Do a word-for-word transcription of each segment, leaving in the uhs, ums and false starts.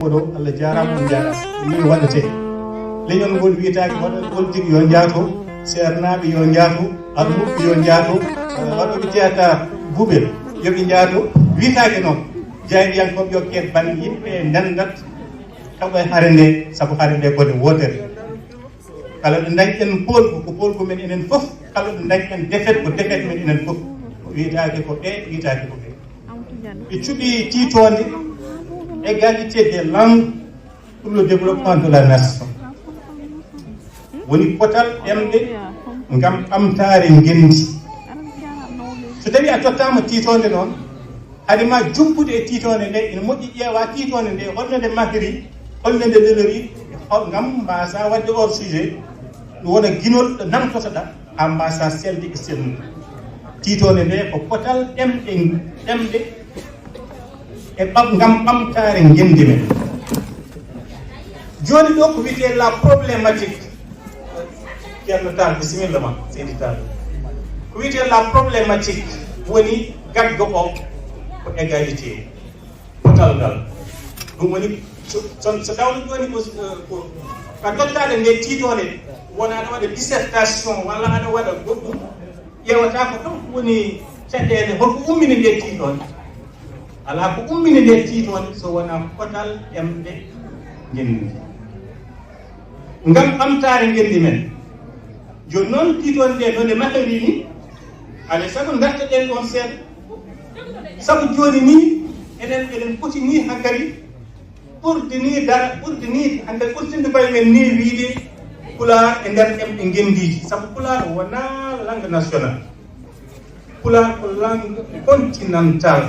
Oɗo, Allah jaaraama, on njaaraama. Min waɗete. Leñol ngol wiyetaake waɗa politique yo njaato, seernaaɓe yo njaato, almuɓɓe yo njaato, eh, waɗooɓe théâtre buubel yo ɓe njaato. Wiyetaake noon. Jaayndiyankooɓe yo keed bannge yimɓe, ndenndat, tawa e hare nde, sabu hare nde ko nde wootere. Kala ɗo dañɗen poolgu, ko poolgu men enen fof. Kala ɗo dañɗen défaite, ko défaite men enen fof. Ko wiyetaake ko ɓe, wiyetaake ko ɓe. Ɓe cuɓi tiitoonde égalité des langues pour le développement de la nation. Woni potal ɗemɗe ngam ɓamtaare ngenndi. So tawii a tottaama tiitoonde noon, hade ma jubbude e tiitoonde nde, ene moƴƴi ƴeewa tiitoonde nde, holno nde mahri, holno nde lelori, hol-, ngam mbaasaa waɗde hors sujet, ɗum wona ginol ɗo nangtotoɗaa, haa mbaasaa selde e selnude. Tiitoonde nde ko potal ɗemɗe, ɗemɗe e ɓam-, ngam ɓamtaare ngenndi men. Jooni ɗo ko wiyetee la problématique. Ceerno Tall, bisimilla ma, seydi Tall. Ko wiyetee la problématique woni gaggo o ko égalité. Potal ngal. Ɗum woni so, so, so tawno jooni ko, ko, ka tottaade nde tiitoonde, wona aɗa waɗa dissertation walla aɗa waɗa goɗɗum, ƴeewata ko ɗum woni caɗeele, holko ummini nde tiitoonde? Alaa ko ummini nde tiitoonde so wonaa potal ɗemɗe ngenndi. Ngam ɓamtaare ngenndi men. Jooni noon, tiitoonde nde, no nde mahri ni, alaa e sago ndartoɗen ɗoon seeɗa. Sabu jooni ni, enen, eɗen poti ni hankadi ɓurde ni dara, ɓurde ni hankadi ɓurtinde koye men ni wiyde Pulaar e nder ɗemɗe ngenndiiji. Sabu Pulaar wonaa langue nationale. Pulaar ko langue continentale.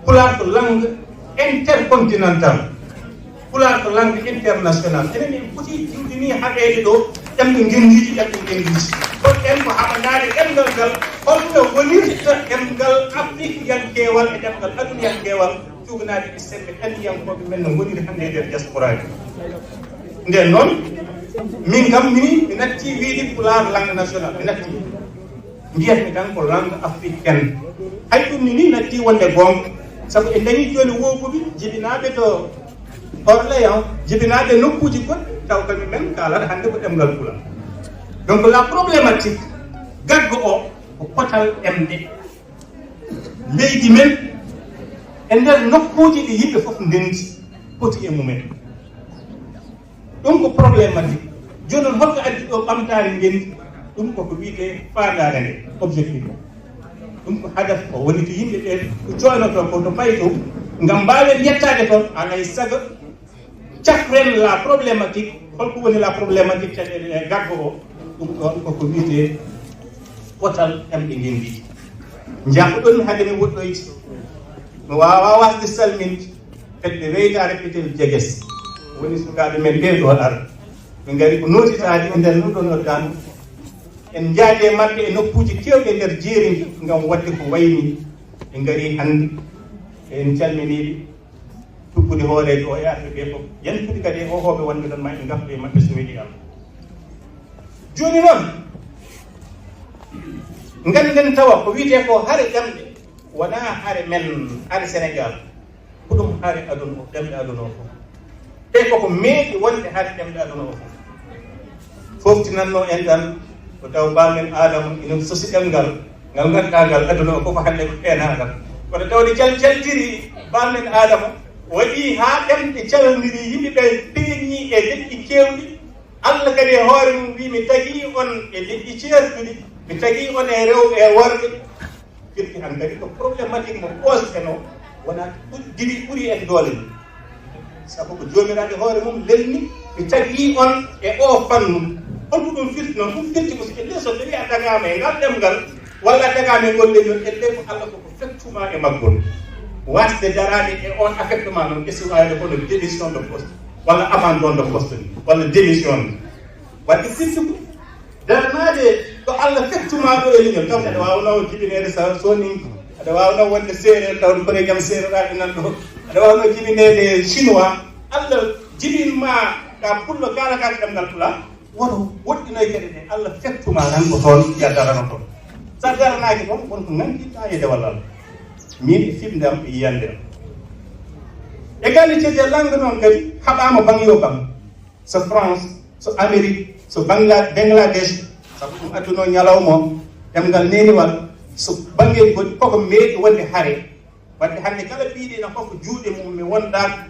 Pulaar ko langue intercontinentale. Pulaar ko langue internationale. Enen en poti iwde ni haɓeede ɗo ɗemɗe ngenndiiji, ɗemɗe ngenndiiji. Poɗɗen ko haɓanaade ɗemngal ngal, holno wonirta ɗemngal afrikyankeewal e ɗemngal adunyankeewal, cuuɗinaaɗe e semmbe ɗemɗiyankooɓe men no ngoniri hannde e nder diasporaaji. Ndeen noon, min kam, mini, mi natti wiyde Pulaar langue nationale, mi natti. Mbiyatmi tan ko langue africaine. Hay ɗum ni, ni natti wonde goonga. Sabu en dañii jooni wooguɓe jibinaaɓe to Orléans, jibinaaɓe nokkuuji goɗɗi, taw kañum men kaalata hannde ko ɗemngal Pulaar. Donc, la problématique gaggo o ko potal ɗemɗe leydi men e nder nokkuuji ɗi yimɓe fof ndenndi poti e mumen. Ɗum ko problématique. Jooni noon, holko addi ɗo ɓamtaare ngenndi? Ɗum koko wiyetee faandaare nde, objectif. Ɗum ko hadaf o woni to yimɓe ɓe ko coynotoo ko to payi to, ngam mbaawen yettaade toon, alay sago cafren la problématique. Holko woni la problématique caɗeele e gaggo o? Ɗum ɗoon koko wiyetee potal ɗemɗe ngenndiije. Njaafo-ɗon hade mi woɗɗoyde. Mi waawaa waasde salminde fedde weytaare Petel Jeges. Woni sukaaɓe men ɓee ɗo ar. Ɓe ngari ko nootitaade e nder ɗum ɗo noddaandu. En njaadi e maɓɓe e nokkuuji keewɗi e nder jeeri ndi ngam waɗde ko wayi nii. Ɓe ngari hannde. En calminii ɓe. Tuggude hooreejo o e arɓe ɓee fof. Yantude kadi e hoohooɓe wonɓe ɗon, ma en ngaftu e maɓɓe so weeli Allah. Jooni noon, ngannden tawa ko wiyetee ko hare ɗemɗe, wonaa hare men, hare Senegaal. Ko ɗum hare aduna o, ɗemɗe aduna o fof. Te koko meeɗi wonde hare ɗemɗe aduna o fof. Foftinannoo en tan ko taw Baal men Aadama ina sosi ɗemngal, ngal ngannduɗaa ngal aduna o fof hannde ko ɓeenaagal. Kono tawde cal-, caltiri Baal men Aadama, waɗi haa ɗemɗe calondiri, yimɓe ɓe peeñi e leƴƴi keewɗi. Allah kadi e hoore mum wiyi, "Mi tagii on e leƴƴi ceertuɗi, mi tagii on e rewɓe e worɓe." Firti hankadi ko problématique mo poosɗen o wonaa ɓuri, diwi ɓuri en doole ni. Sabu ko joomiraaɗo hoore mum lelni, mi tagii on e o fannu. Holko ɗum firti noon? Ɗum firti ko so elle so tawi a tagaama e ngal ɗemngal, walla a tagaama e ngol leñol, elle ko Allah koko fettuma e maggol. Waasde daraade e on affectement noon, esi waawde kono démission de poste, walla abandon de poste, walla démission. Wadde firti ko daranaade ko Allah fettuma ɗo e leñol, taw aɗa waawnoo jibineede sa soninke, aɗa waawnoo wonde seereer, taw ɗum ko e jam seereeraaɓe nan ɗo, aɗa waawnoo jibineede chinois, Allah jibin ma ka pullo kaalataake ɗemngal pulaar, woto woɗɗinoy geɗe ɗe, Allah fettuma tan ko toon ya darano toon. Sa daranaaki toon, won ko nankiɗaa e dewal Allah. Min e fimde am e yiyannde am. Égalité des langues noon kadi haɓaama baŋ yo baŋ. So France, so Amérique, so Bangla-, Bangladesh, sabu ɗum adduno ñalawma o, ɗemngal neeniwal, so banngeeji goɗɗi koko meeɗi wonde hare. Wadde hannde kala biiɗe ina hofa juuɗe mum mi wondaaka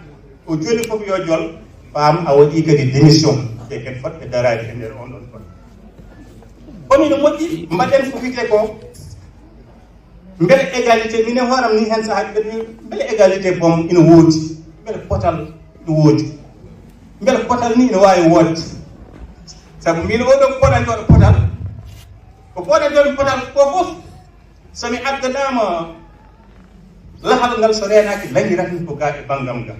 ko joni fof yo jol, faam a waɗi kadi démission, te kadi fotɓe daraade e nder on ɗon kon. Kono ina moƴƴi mbaɗen ko wiyetee ko mbele égalité, minen hooram ni heen sahaaji kadi mbele égalité boom ina woodi, mbele potal ina woodi, mbele potal ni ina waawi woodde. Sabu mbino oɗo ko poɗantoɗo potal, ko poɗantoɗo potal ko fof, so mi addanaama lahal ngal so reenaaki lañirata ko gaa e banngam ga.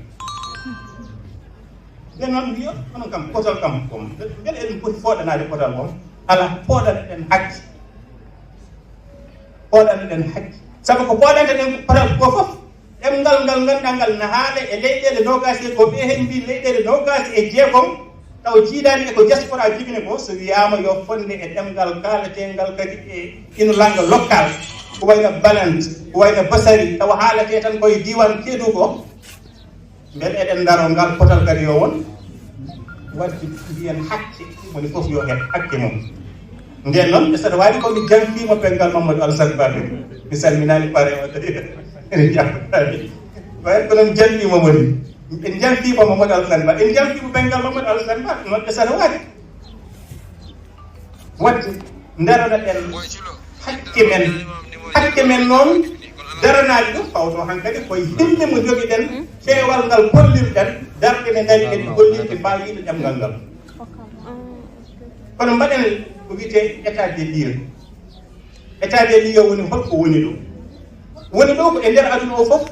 Nden noon mbiyo onon kam potal kam kom mbele eɗen poti fooɗanaade potal kom? Ala, pooɗaneɗen hakke. Pooɗaneɗen hakke. Sabu ko pooɗanteɗen potal ko fof, ɗemngal ngal ngannduɗaa ngal na haale e leyɗeele noogaas e ko ɓe heen mbi leyɗeele noogaas e jeegom, taw jiidaani e ko diaspora jibine ko, so wiyaama yo fonde e ɗemngal kaaleteengal kadi e ino lannga lokkal, ko wayno Balante, ko wayno Basari, tawa haaletee tan koye diiwaan Keedu ko. Mbele eɗen ndaro ngal potal kadi yo won? Wadde mbiyen hakke, woni fof yo heɓ hakke mum. Nden noon, e saɗa waawi ko mi janfiima penngal Mamadou Alassane Ba, mi salminaani pare o, ene jaɓɓaani. Waawi ko noon janfiima woni. En janfiima Mamadou Alassane Ba, en janfiima penngal Mamadou Alassane Ba, noon e saɗa waawi. Wadde, ndaranaɗen hakke men. Hakke men noon, daranaade ɗum, fawto hankadi koye himɓe mo jogiɗen, keewal ngal kollirɗen, darɗe ɗe ngari ɗen, kollirɗe mbaawiiɗe ɗemngal ngal. Kono mbaɗen ko wiyetee état des lieux. État des lieux woni holko woni ɗo? Woni ɗo ko e nder aduna o fof,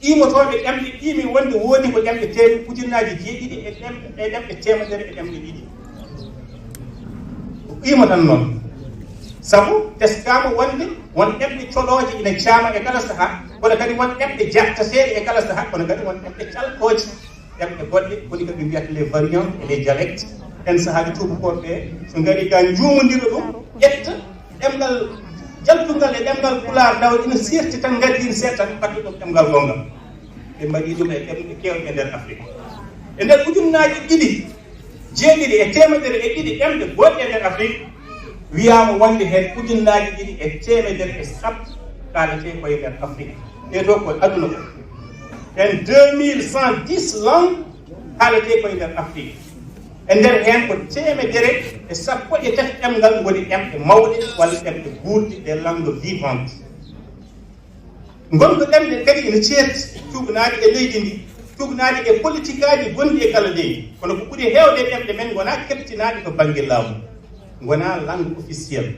qiimotooɓe ɗemɗe qiimi wonde woodi ko ɗemɗe teem-, ujunnaaji jeeɗiɗi e ɗemɗe, e ɗemɗe teemedere e ɗemɗe ɗiɗi. Ko qiimotan noon. Sabu teskaama wonde won ɗemɗe colooje ina caama e kala sahaa, kono kadi won ɗemɗe jahtateeɗe e kala sahaa, kono kadi won ɗemɗe caltooje. Ɗemɗe goɗɗe, woni ko ɓe mbiyata les variantes et les dialectes. Ɗeen sahaaji tuubakooɓe ɓe, so ngari ga njuumondira ɗum, ƴetta ɗemngal jaltungal e ɗemngal Pulaar, tawa ina seerti tan, ngaddi ina seerti tan, mbaɗta ɗum ɗemngal goongal. Ɓe mbaɗi ɗum e ɗemɗe keewɗe e nder Afrik. E nder ujunnaaji ɗiɗi, jeeɗiɗi e teemedere e ɗiɗi ɗemɗe goɗɗe e nder Afrik, wiyaama wonde heen ujunnaaji ɗiɗi e teemedere e sappo kaaletee ko e nder Afrik. Ɗee ɗoo ko aduna o. Heen deux mille cent dix langues kaaletee ko e nder Afrik. E nder heen ko teemedere e sappo e tati ɗemngal ngoni ɗemɗe mawɗe walla ɗemɗe guurɗe, des langues vivantes. Ngonko ɗemɗe kadi ene ceerti, tuugnaaɗe e leydi ndi, tuugnaaɗe e politikaaji gonɗi e kala leydi. Kono ko ɓuri heewde e ɗemɗe men ngonaa keptinaaɗe to bannge laamu, ngonaa langue officielle.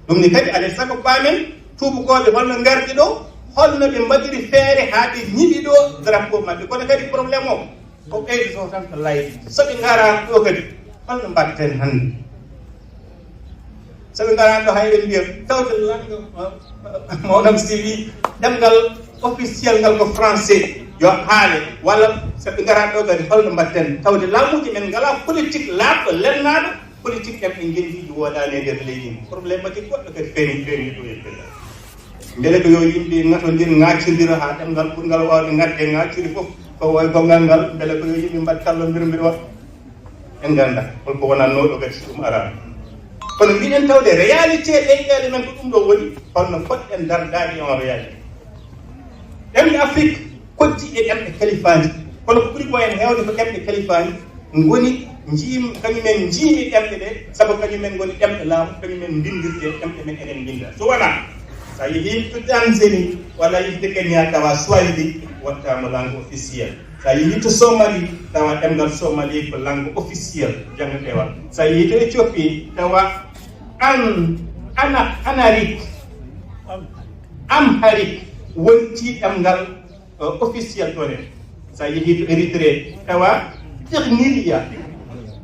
Ɗum ne kadi, alaa e sago paamen, tuubakooɓe holno ngardi ɗo, holno ɓe mbaɗiri feere haa ɓe ñiɓi ɗo drapeau maɓɓe. Kono kadi problème o, ko ɓeydoto tan ko layde. So ɓe ngaraano ɗo kadi, holno mbaɗten hannde? So ɓe ngaraano ɗo, hay ɓe mbiya, tawde langue, mawɗam si wi, ɗemngal officiel ngal ko français, yo haale. Walla so ɓe ngaraano ɗo kadi, holno mbaɗten? Tawde laamuuji men ngalaa politique laaɓɗo, lelnaaɗo, politique ɗemɗe ngenndiiji woodaani e nder leydi ndi. Problématique goɗɗo kadi feeñi, feeñi ɗo e Pulaar. Mbele ko yo yimɓe ngatondir, ŋaaccondira haa ɗemngal ɓurngal waawde ŋatde, ŋaaccude fof ko wayi gongal ngal, mbele ko yo yimɓe mbaɗ kallondir mbiɗa waɗa. En nganndaa holko wonatnoo ɗo kadi so ɗum araama. Kono mbiɗen tawde réalité leyɗeele men ko ɗum ɗo woni, holno poɗɗen dardaade e on réalité? Ɗemɗe Afrik koddi e ɗemɗe kalifaaji, kono ko ɓuri ko en heewde ko ɗemɗe kalifaaji ngoni njiim-, kañumen njiimi ɗemɗe ɗe, sabu kañumen ngoni ɗemɗe laamu, kañumen mbinndirde ɗemɗe men, eɗen mbinnda. So wonaa, so a yehii to Tanzanie walla a yehii to Kenya, tawa Swahili waɗtaama langue officielle. So a yehii to Somalie, tawa ɗemngal Somalie ko langue officielle janngeteewal. So a yehii to Éthiopie, tawa an-, ana-, Anarik, Amharique wonti ɗemngal eh, officiel ɗon en. So a yehii to Érythrée, tawa Tigrinya,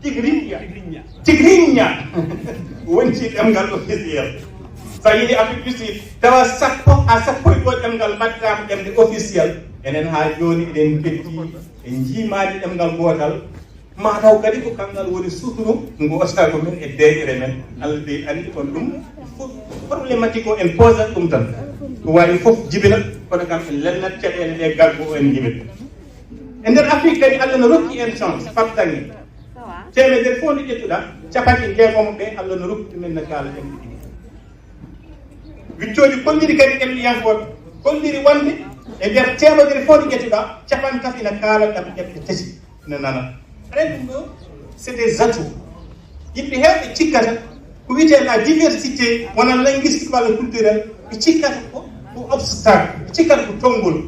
Tigrinya, Tigrinya wonti ɗemngal officiel. So a yehii Afrique du Sud, tawa sappo haa sappo e go'o ɗemngal mbaɗtaama ɗemɗe officiel. Enen haa jooni eɗen keddi e njiimaade ɗemngal gootal. Mataw kadi ko kanngal woni suturu ngo ostago men e deeƴere men. Allah dey anndi on ɗum fof problématique o en posat ɗum tan. Ko waawi fof jibina, kono kam en lelnat caɗeele ɗe gargo o en jibina. E nder Afrique kadi, Allah no rokki en chance, fartaŋŋe. Teemedere fof nde ƴettuɗaa, capanɗe jeegom ɓe, Allah no rokki ɗumen no kaala ɗemɗe ɗiɗi. Wittooji kolliri kadi ɗemɗiyankooɓe, kolliri wonde e nder teemedere fof nde ƴettuɗaa, capanɗe tati ina kaala ɗam ɗemɗe tati. Ina nana. Aɗa anndi ɗum ɗo, c'est des atouts. Yimɓe heewɓe cikkata ko wiyetee la diversité, wona linguistique walla culturelle, ɓe cikkata ko, ko obstacle, ɓe cikkata ko tonngol.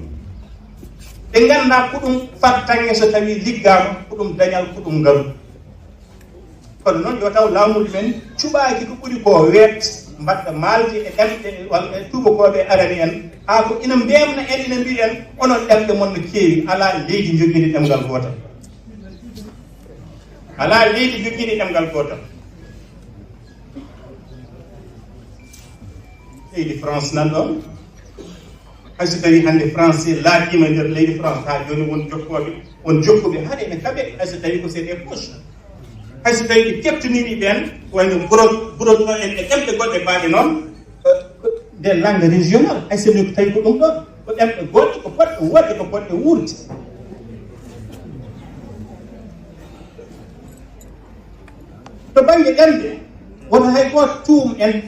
Ɓe nganndaa ko ɗum fartaŋŋe so tawii liggaama, ko ɗum dañal, ko ɗum ngalu. Kono noon, yo taw laamuuji men cuɓaaki ko ɓuri ko weet, mbaɗta maalde e ɗemɗe walla e tuubakooɓe arani en, haa ko ina mbeemna en, ina mbiya en, onon ɗemɗe mon no keewi, alaa leydi njogiindi ɗemngal gootal. Alaa leydi njogiindi ɗemngal gootal. Leydi France nan ɗoon, hay so tawii hannde français laaɓiima e nder leydi France, haa jooni won jokkooɓe, won jokkuɓe, haɗa ene kaɓe, hay so tawii ko c'est des poches. Hay so tawii ɓe keɓtinirii ɓeen, ko wayi no Bro-, Brodon en e ɗemɗe goɗɗe baaɗe noon, eh, ko des langues régionales, hay so tawii ko ɗum ɗoon, ko ɗemɗe goɗɗe, ko poɗɗe woodde, ko poɗɗe wuurde. To bannge ɗemɗe, wota hay gooto tuum en,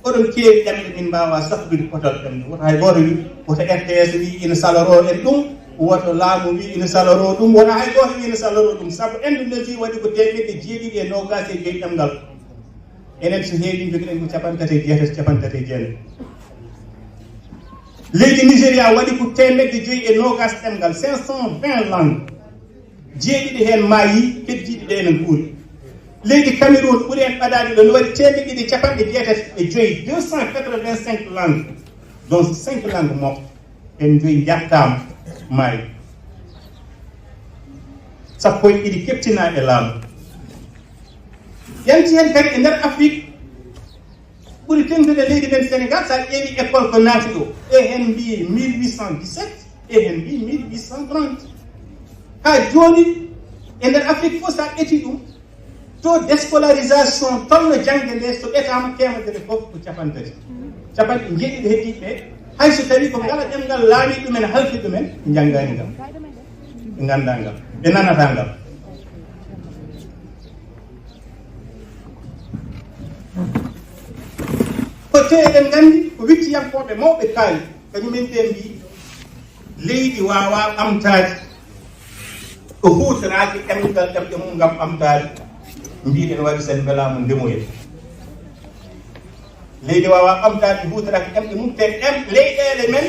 oɗon keewi ɗemɗe, min mbaawaa safrude potal ɗemɗe. Wota hay gooto wi, wota R T S wi ina saloroo en ɗum, wota laamu wi ina saloroo ɗum, wota hay gooto wi ina saloroo ɗum. Sabu Indonésie waɗi ko teemedde jeeɗiɗi e noogaas e joyi ɗemngal. Enen so heewi, njogiɗen ko capanɗe tati e jeetati, capanɗe tati e jeenayi. Leydi Nigéria waɗi ko teemedde joyi e noogaas ɗemngal, cinq cent vingt langues. Jeeɗiɗi heen maayii, keddiiɗi ɗe ene nguuri. Leydi Cameroun ɓuri en ɓadaade ɗo, no waɗi teemedde ɗiɗi e capanɗe jeetati e joyi, deux cent quatre-vingt-cinq langues, dont cinq langues mortes. Heen joyi njattaama, maayi. Sappo e ɗiɗi keɓtinaaɗe laamu. Yanti heen kadi e nder Afrique, ɓuri teŋtude leydi men Sénégal, so a ƴeewi école ko naati ɗo, ɓe heen mbiyi mille huit cent dix-sept, ɓe heen mbiyi mille huit cent trente. Haa jooni, e nder Afrique fof, so a ƴetti ɗum, taux d' scolarisation tolno jaŋde nde, so ɓetaama teemedere fof ko capanɗe tati. Capanɗe jeeɗiɗi heddiiɓe ɓe, hay so tawii ko ngala ɗemngal laamii ɗumen, halki ɗumen, ɓe njanngaani ngal, ɓe nganndaa ngal, ɓe nanataa ngal. Ko te eɗen nganndi ko wicciyankooɓe mawɓe kaali, kañum en ɓe mbii, leydi waawaa ɓamtaade ko huutoraaki ɗemngal ɗemɗe mum ngam ɓamtaade. Mbiɗen waɗi sen mbelaama ndemoyen. Leydi waawaa ɓamtaade huutoraaki ɗemɗe mum, te ɗem-, leyɗeele men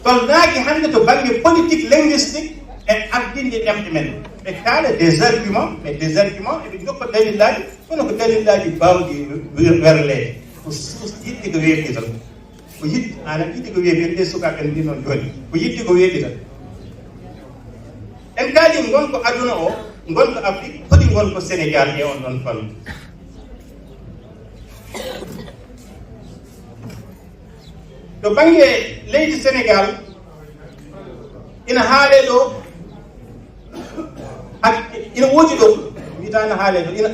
tolnaaki hannde to bannge politique linguistique e ardinde ɗemɗe men. Ɓe kaala des arguments, mais des arguments, eɓe njokka dalillaaji, kono ko dalillaaji baawɗi wer-, werleede. Ko suus yiɗde ko weeɓde tan. Ko yiɗde, maanaam yiɗde ko weeɓde, ɗe sukaaɓe en mbiy noon jooni. Ko yiɗde ko weeɓde tan. En kaali ngonka aduna o, ngonka Afrique, foti ngonka Sénégal e on ɗon fannu. To bannge leydi Sénégal, ina haalee ɗo, hakke, ina woodi ɗo, wiyata ina haalee ɗo, ina,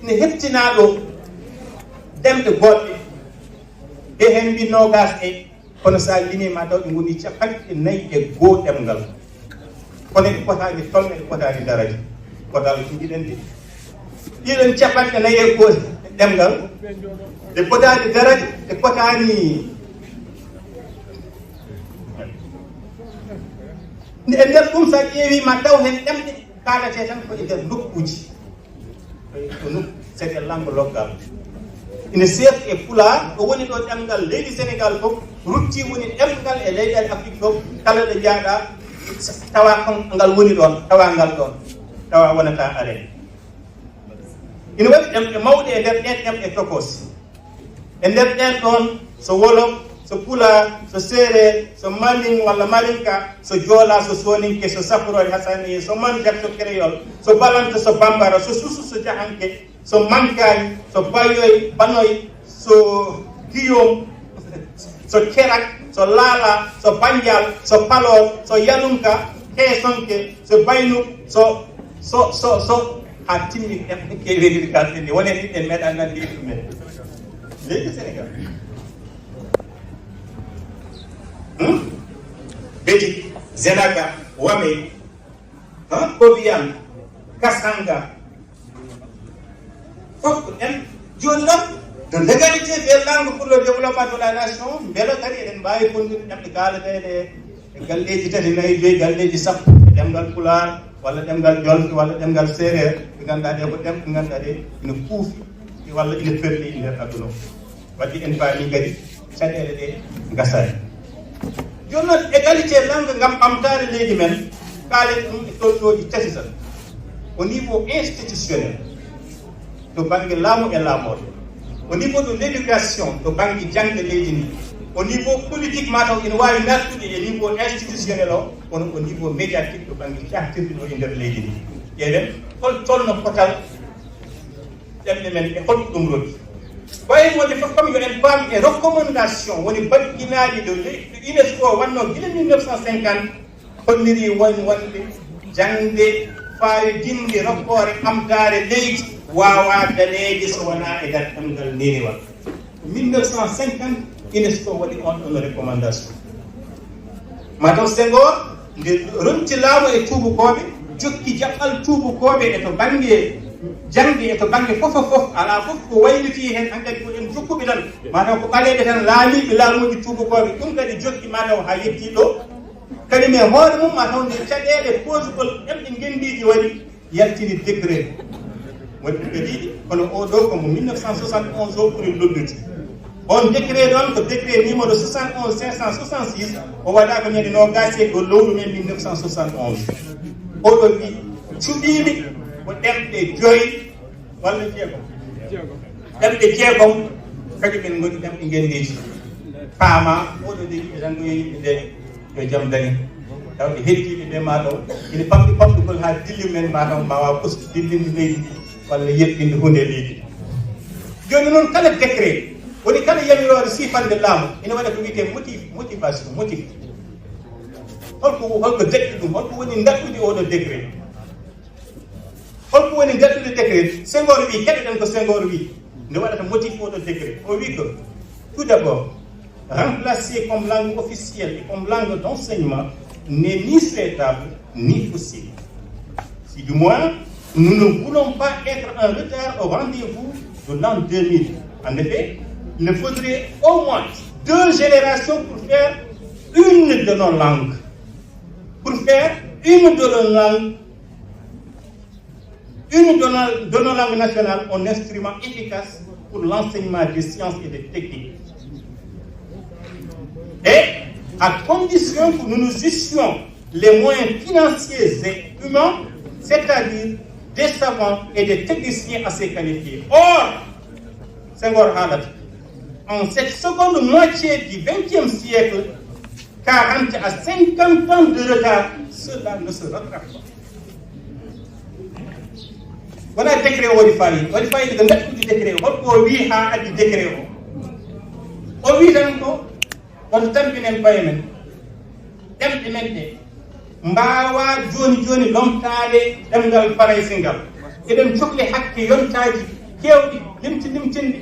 ina heftinaa ɗo ɗemɗe goɗɗe, e heen mbi noogaas e, kono so a limii ma taw ɗe ngoni capanɗe nayi e goo ɗemngal. Kono ɗe potaani tolno, ɗe potaani daraja. Ko dal ko mbiɗen de. Ɗiɗon capanɗe nayi e goo ɗemngal, ɗe potaani daraja, ɗe potaani. E nder ɗum, so a ƴeewii, ma taw heen ɗemɗe kaalatee tan ko e nder nokkuuji. Ko nokku, c'est des langues locales. Ina seerti e Pulaar, ɗo woni ɗo ɗemngal leydi Sénégal fof, rutti woni ɗemngal e leyɗeele Afrique fof, kala ɗo njaaɗa, tawa kon ngal woni ɗoon, tawa ngal ɗoon, tawa wonata aree. Ina waɗi ɗemɗe mawɗe e nder ɗeen ɗemɗe tokos. E nder ɗeen ɗoon, so Wolof, so Pulaar, so Seereer, so Manding walla Mandinka, so Joolaa, so Sooninke, so Safrooy Hasaniye, so Manjak, so Kreyol, so Balanto, so Bambara, so Susu, so Jahanke, so Mankaañ, so Bayoy, Banoy, so Giyom, so Kerak, so Laala, so Banjaal, so Paloor, so Yalunka, Heesonke, so Baynuk, so, so, so, so, haa timmi ɗemɗe keeweendi ka sendi. Wonani en meeɗaa nande e ɗum en. Leydi Senegal. Hmm? Betik, Zénaga, Wame, hein? Kobian, Kasanga. Fof ko ɗen. Jooni noon, de l'égalité des langues pour le développement de la nation, mbela kadi eɗen mbaawi fonndude ɗemɗe kaalateeɗe e galleeji tati, nayi, joyi, galleeji sappo, e ɗemngal Pulaar, walla ɗemngal Jolfe, walla ɗemngal Seereer, ɓe ngannduɗaa ɗe ko ɗemɗe ngannduɗaa ɗe ina kuufi, walla ina pelli e nder aduna o. Wadde en paami kadi caɗeele ɗe ngasaani. Jooni noon, égalité langue ngam ɓamtaare leydi men, kaalen ɗum e tolnooji tati tan. Au niveau institutionnel, to bannge laamu e laamorɗe. Au niveau de l'éducation, to bannge jaŋde leydi ndi. Au niveau politique, mataw ina waawi nattude e niveau institutionnel o, kono au niveau médiatique, to bannge cahtirɗi ɗo e nder leydi ndi. Ƴeewen, hol tolno potal ɗemɗe men e holko ɗum rokki. Ko e wonde fof kam yo en paam e recommandation woni baɗɗinaaɗi ɗo le-, ɗo UNESCO wannoo gila mille neuf cent cinquante, holliri won wonde jaŋde faawidinnde rokkoore ɓamtaare leydi waawaa daneede so wonaa e nder ɗemngal neenewal. Ko mille neuf cent cinquante UNESCO waɗi on ɗon recommandation. Mataw Senghor nde ronti laamu e tuubakooɓe, jokki jaɓɓal tuubakooɓe e to bannge jaŋde e to bannge fof fof fof, alaa fof ko waylitii heen, hankadi ko en jokkuɓe tan, mataw ko ɓaleeɓe tan laamiiɓe laamuuji tuubakooɓe, ɗum kadi jokki mataw haa yettii ɗo. Kadi mais hoore mum mataw nde caɗeele poosgol ɗemɗe ngenndiiji waɗi, yaltini décret. Waɗi ko kadi, kono o ɗo ko mo mille neuf cent soixante et onze o ɓuri loddude. On décret ɗon ko décret numéro soixante et onze cinq cent soixante-six, o waɗa ko ñande noogaas e ɗo lewru men mille neuf cent soixante et onze. O ɗo wi cuɓiimi ko ɗemɗe joyi walla jeegom. Ɗemɗe jeegom kadi men ngoni ɗemɗe ngenndiiji. Paama o ɗo de yimɓe tan ko yo yimɓe nde yo jam dañe. Tawde heddiiɓe ɓe mataw ina pamɗi pamɗugol haa dilli men mataw mbaawa postu dillinde leydi ndi walla yeɓɓinde huunde e leydi ndi. Jooni noon kala décret woni kala yamiroore siifannde laamu ina waɗa ko wiyetee motif, motivation, motif. Holko, holko daɗɗi ɗum, holko woni ndaɗɗudi oɗo décret? Holko woni ndaɗɗudi décret? Senghor wi, keɗoɗen ko Senghor wi. Nde waɗata motif oɗo décret. O wi ko, tout d'abord, remplacer comme langue officielle et comme langue d'enseignement n'est ni souhaitable ni possible. Si du moins, nous ne voulons pas être en retard au rendez-vous de l'an deux mille. En effet, il nous faudrait au moins deux générations pour faire une de nos langues. Pour faire une de nos langues, une de nos, de nos langues nationales, un instrument efficace pour l'enseignement des sciences et des techniques. Et à condition que nous nous justions les moyens financiers et humains, c'est-à-dire des savants et des techniciens assez qualifiés. Or, Senghor haalata, en cette seconde moitié du vingtième siècle, quarante à cinquante ans de retard, cela ne se rattrape pas. Wona décret o waɗi fayida, waɗi fayida ko ndaɗɗudi décret o. Holko o wi haa addi décret o? O wi tan ko, woto tampinen koye men, ɗemɗe men ɗe mbaawa jooni jooni lomtaade ɗemngal Farayse ngal. Eɗen cokli hakke yontaaji keewɗi, limti limtinɗi,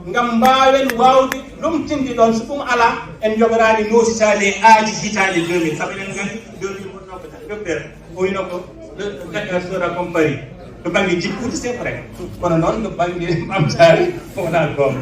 ngam mbaawen waawde lomtinde ɗoon. So ɗum alaa, en njogoraani nootitaade e aaji hitaande deux mille, sabu eɗen nganndi deux mille wonnoo ko docteur, o wino ko le docteur sera compari to bannge jikkuuji, c'est vrai, kono noon to bannge ɓamtaare wonaa goonga.